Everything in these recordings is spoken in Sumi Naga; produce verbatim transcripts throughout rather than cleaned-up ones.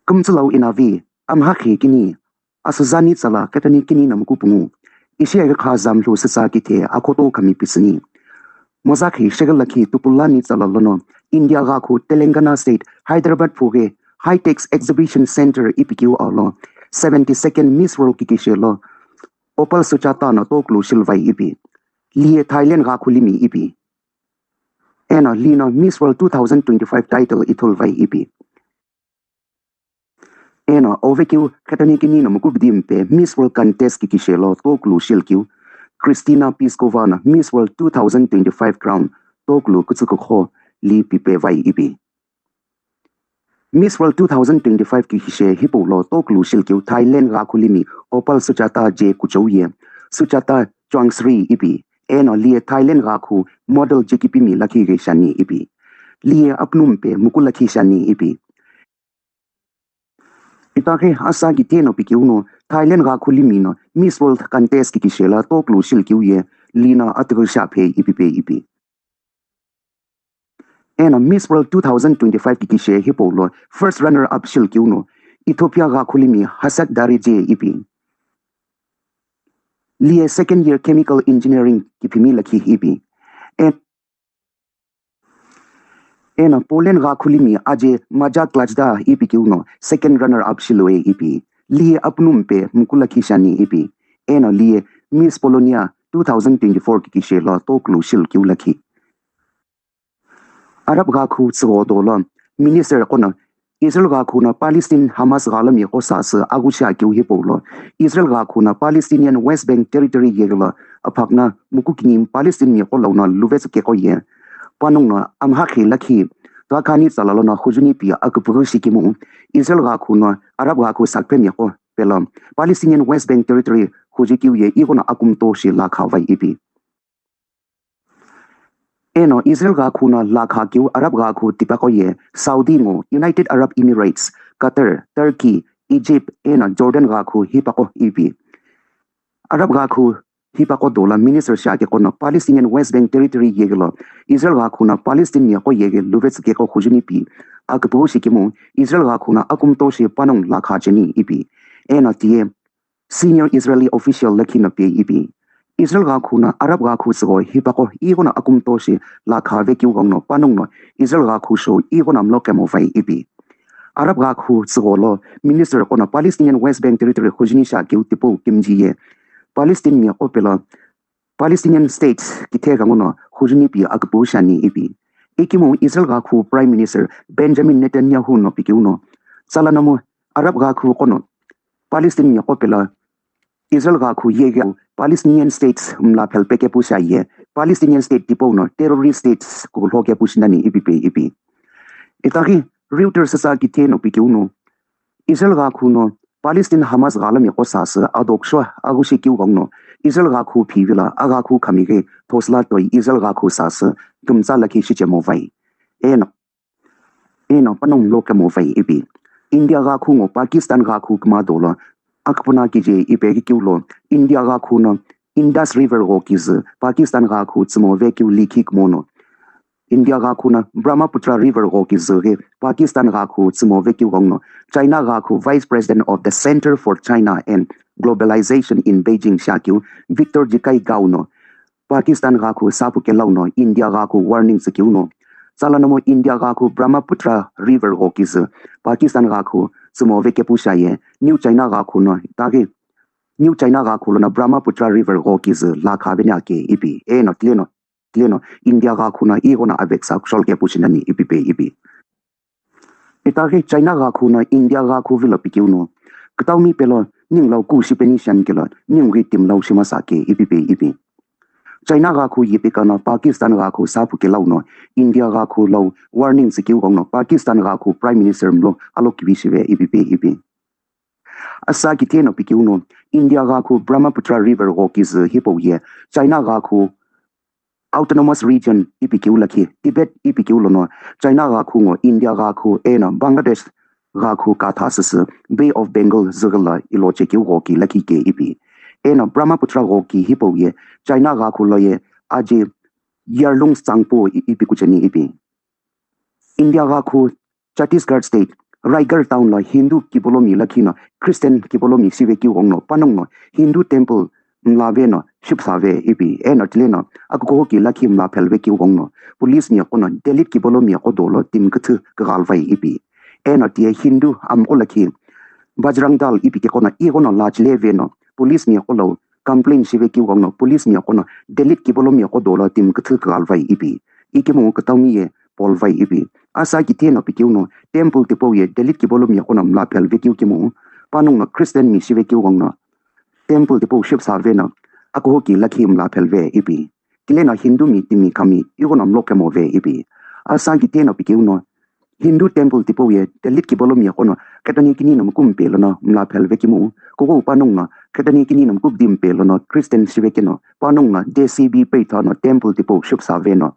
Kümtsülau inavi, amhakhi kini, asüzani tsala khetani kini na mukupungu. Ishi aghi kha zamlu sütsa kithe akhoto khami pisini. Mozakhi shegel lakhi tupulani tsala lono India ghakhu Telangana State Hyderabad phuge High Tech Exhibition Center ipi kiu alo seventy-second Miss World kikishe lo Opal Suchata no toklu shilvai ipi. Liye Thailand ghakhu limi ipi. Eno lino Miss World two thousand twenty-five title ithulvai ipi. Eno ovekiu khetani kini no mukubdi mpe Miss World contest kikishe lo toklu shilkiu Kristina Pliskova no Miss World two thousand twenty-five crown toklu kutsukukho li pipe vai ipi. Miss World two thousand twenty-five kikishe hipau lo toklu shilkiu Thailand ghakhu limi Opal Suchata je kuchou ye Suchata Chawangsri ipi. Eno liye Thailand ghakhu model je kipimi lakhi ghi shani ipi. Liye apnumpe muku lakhi shani ipi. Itaghi asa kitieno pikiu no Thailand ghakhu limi no Miss World contest kikishe la toklu shilkiu ye lino atughu shaphe ipipe ipi. Eno Miss World two thousand twenty-five kikishe hipau lo first runner up shilkiu no Ethiopia ghakhu limi Hasak Darije ipi. Liye second year chemical engineering kipimi lakhi ipi. En- Eno Poland ghakhu limi aje Maja Klajda ipikiu no second runner up shilue ipi. Liye apnumpe muku lakhi shani ipi. Eno liye Miss Polonia two thousand twenty-four kikishe lo toklu shilkiu lakhi. Arab ghakhu tsügho dolo Minister qono Israel ghakhu no Palestine Hamas ghalami qo sasü aghushi akiu hipau lo Israel ghakhu no Palestinian West Bank Territory yeghi lo aphakna muku kini Palestine mi qo launo luvetsü keqo ye panongu no amhakhi lakhi takhani tsala lono hujuni pi aküpüghü shikimu Israel ghakhu no Arab ghakhu sakphe mi qo pelo Palestinian West Bank Territory hujukiu ye ighono akumto shi lakha vai ipi. Eno Israel ghakhu no lakha kiu Arab ghakhu tipaqo ye Saudi ngo United Arab Emirates, Qatar, Turkey, Egypt eno Jordan ghakhu hipaqo ipi. Arab ghakhu hipaqo dola minister shake qono Palestinian West Bank Territory yeghi lo Israel ghakhu no Palestine mi qo yeghi luvetsü keqo hujuni pi aküpüghü shikimu Israel ghakhu no akumto shi panongu lakha cheni ipi. Eno tiye senior Israeli official lakhi no pie ipi. Israel ghakhu no Arab ghakhu tsügho hipaqo ighono akumto shi lakha vekiu gongno panongu no Israel ghakhu sho ighono amlo kemo vai ipi. Arab ghakhu tsügho lo minister qono Palestinian West Bank Territory hujuni shakiu tipau kimji ye Palestine mi qo pelo Palestinian State kithe ghanguno hujuni pi aküpüghü shani ipi. Ikimu Israel ghakhu Prime Minister Benjamin Netanyahu no pikiu no tsala nomu Arab ghakhu qono Palestine mi qo pelo Israel ghakhu yeghi Palestinian States mla phelpe kepu shaye Palestinian State tipau no terrorist states kulo kepu shinani ipipe ipi. Itaghi Reuters sa kithe no pikiu no Israel ghakhu no Palestine Hamas ghalami qo sasü adoksho aghushi kiu gongno Israel ghakhu phivila aghakhu khamighi thosla toi Israel ghakhu sasü kümtsa lakhi shichemo vai. Eno Eno panongu lo kemo vai ipi. India ghakhu ngo Pakistan ghakhu kma dolo akpuna kije ipe kiu lo India ghakhu no Indus River gho kizü Pakistan ghakhu tsümo vekiu likhi kmo no India ghakhu no Brahmaputra River gho kizü ghi Pakistan ghakhu tsümo vekiu gongno China ghakhu Vice President of the Center for China and Globalization in Beijing shakiu Victor Jikai Gao no Pakistan ghakhu sapu kelau no India ghakhu warning tsükiu no tsala nomu India ghakhu Brahmaputra River gho kizü Pakistan ghakhu tsümo vekepu shaye New China ghakhu no itaghi New China ghakhu lono Brahmaputra River gho kizü lakha veni ake ipi. Eno tileno tileno India ghakhu no ighono aveksa kushol kepu shinani ipipe ipi. Itaghi China ghakhu no India ghakhu vilo pikiu no kütaumi pelo ningu lau ku shipeni shani kelo ningu ghi timi lau shimasa ke ipipe ipi. China ghakhu yipika no Pakistan ghakhu sapu kelau no India ghakhu lau warning tsükiu gongno Pakistan ghakhu Prime Minister mlo alokivi shive ipipe ipi. Asa kithe no pikiu no India ghakhu Brahmaputra River gho kizü hipau ye China ghakhu Autonomous Region ipikiu lakhi Tibet ipikiu lono China ghakhu ngo India ghakhu eno Bangladesh ghakhu katha süsü Bay of Bengal züghüla ilo chekiu ghoki lakhi ke ipi. Eno Brahmaputra ghoki hipau ye China ghakhu lo ye aji Yarlung Tsangpo i- ipi kucheni ipi. India ghakhu Chhattisgarh State Raigarh town lo Hindu kibolomi lakhi no Christian kibolomi shive keu ghenguno panongu no Hindu temple mlave no shipsave ipi, eno tileno akukuhoki lakhi mla phelve keu ghenguno police miqo no Dalit kibolomi qo dolo timi küthü kaghalvai ipi. Eno tiye Hindu amqo lakhi Bajrang Dal ipi keqo no ighono lachileve no police miqo lo complain shive keu ghenguno police miqo no Dalit kibolomi qo dolo timi küthü kaghalvai ipi. Ikemu kütau mi ye polvai ipi. Asa kitheno pikeu no temple tipau ye Dalit kibolomi qo no mla phelve keu kemu panongu no Christian mi shive keu ghenguno temple tipau shipsave no akuhoki lakhi mla phelve ipi. Tileno Hindu mi timi khami ighono mlo kemove ipi. Asa kitheno pikeu no Hindu temple tipau ye Dalit kibolomi qo no khetani kini no mukumpe lono mla phelve kemu kuku panongu no khetani kini no mukubdi mpe lono Christian shive keno panongu no J C B peitha no temple tipau shipsave no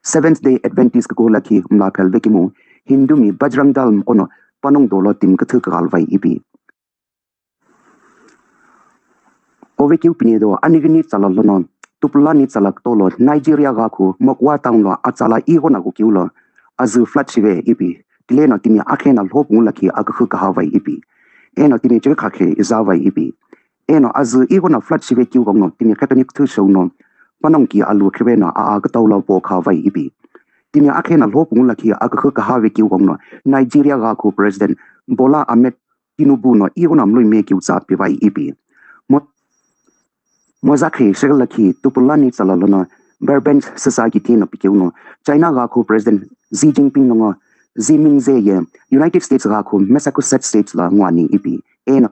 Seventh Day Adventist kuku lakhi mla phelve kemu Hindu mi Bajrang Dal mqo no panongu dolo timi küthü kaghalvai ipi. Ove keu pine do anigini tsala lono tupulani tsala kutolo Nigeria ghakhu Mokwa town lo atsala ighono ghukeu lo azü flood shive ipi. Tileno timi akhe na lhopungu lakhi akükhü kahavai ipi. Eno timi chirikha khe izavai ipi. Eno azü ighono flood shive keu ghenguno timi khetani küthü shou no panongu ki alu khive no aa kütau lo po khavai ipi. Timi akhe na lhopungu lakhi akükhü kahave keu ghenguno Nigeria ghakhu President Bola Ahmed Tinubu no ighono mloi me keu tsa pivai ipi. Mo-, mozakhi shighi lakhi tupulani tsala lono Burbank society no pikeu no China ghakhu President Xi Jinping no ngo Xi Mingze ye United States ghakhu Massachusetts State lo nguani ipi. Eno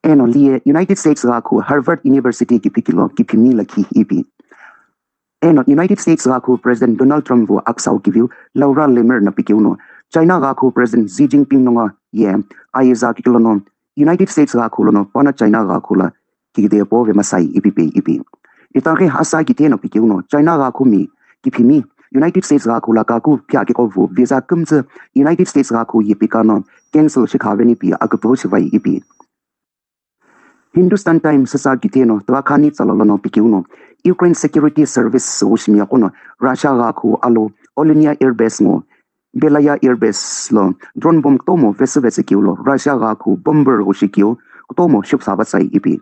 Eno liye United States ghakhu Harvard University kiphikilo kiphimi lakhi ipi. Eno United States ghakhu President Donald Trump vo aksau kiviu Laura Loomer no pikeu no China ghakhu President Xi Jinping no ngo ye aiza kikilono United States ghakhu lono pano China ghakhu la kikide pove masai ipi pe ipi. Itaghi asa kitheno pikeu no China ghakhu mi kiphimi United States ghakhu la kaku phia kikovu visa kümtsü United States ghakhu yipika no cancel shikhaveni pi aküphu shivai ipi. Hindustan Times sasa kitheno twakhani tsala lono pikeu no Ukraine Security Service wushimi aqo no Russia ghakhu alo Olynya Air Base ngo Belaya Air Base lo drone bomb kutomo vesü vesü keu lo Russia ghakhu bomber wushi keu kutomo shipsa vatsai ipi.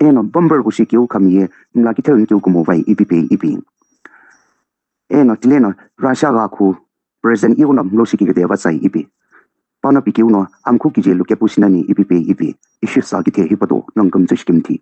Eno bomber wushi keu khami ye mla kitheu keu kumo vai ipi pe ipi. Eno tileno Russia ghakhu President ighono mlo shikikide vatsai ipi. Pano pikeu no amkhu kije lukepu shinani ipi pe ipi. Ishi sa kithe hipado nangkümtsü shikimthi.